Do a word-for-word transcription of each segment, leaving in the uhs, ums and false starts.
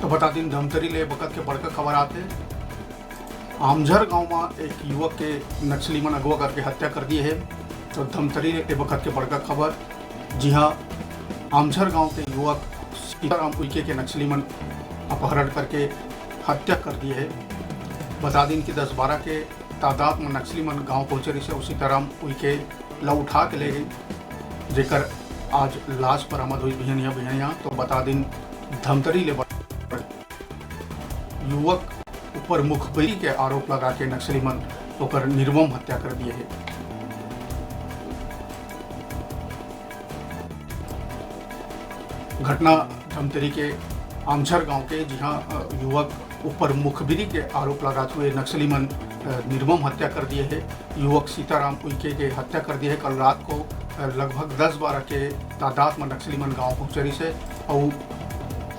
बता दिन धमतरी ले बखत के बड़का खबर आथे। आमझर गांव म एक युवक के नक्सली मन अगवा करके हत्या कर दिए हे। तो धमतरी ले बखत के बड़का खबर, जी हाँ, आमझर गांव के युवक सीताराम उइके के नक्सली मन अपहरण करके हत्या कर दिए हे। बता दिन कि दस बारह के तादाद म नक्सली मन गांव पहुंचे रहिस हे अउ सीताराम उइके ला उठा के ले गई, जेकर आज लाश बरामद हुई बिहनिया बिहनिया। तो बता दिन धमतरी ले बड़-, युवक ऊपर मुखबिरी के आरोप लगा के नक्सली मन ओकर निर्मम हत्या कर दिए हे। घटना धमतरी के आमझर गांव के, जिहां, अ, युवक ऊपर मुखबिरी के आरोप लगात हुए नक्सली मन, अ, निर्मम हत्या कर दिए हे। युवक सीताराम उइके के हत्या कर दिए हे। कल रात को, अ, लगभग दस बारह के तादाद म नक्सली मन गांव पहुंचे रहिस हे अउ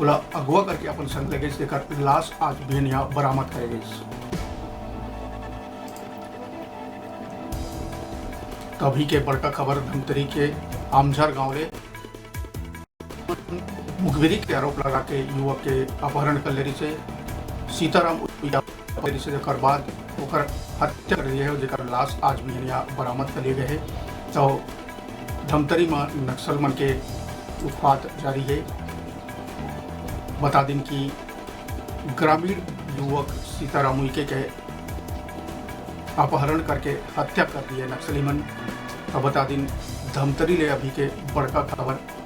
ओला अगवा करके अपन संग ले गइस, जेकर लाश आज बिहनिया बरामद करे गइस। तभी के बड़का खबर धमतरी के आमझर गांव ले मुखबिरी के आरोप लगा के युवक के अपहरण कर ले रहिस हे। सीताराम उइके अपहरण कर ले रहिस हे, जेकर बाद ओकर हत्या कर दिए हे, जेकर लाश आज बिहनिया बरामद कर लिए गए हे। तो धमतरी म नक्सल मन के उत्पात जारी हे। बता दिन कि ग्रामीण युवक सीताराम उइके के अपहरण करके हत्या कर दिए नक्सली मन। तो बता दिन धमतरी ले अभी के बड़का खबर।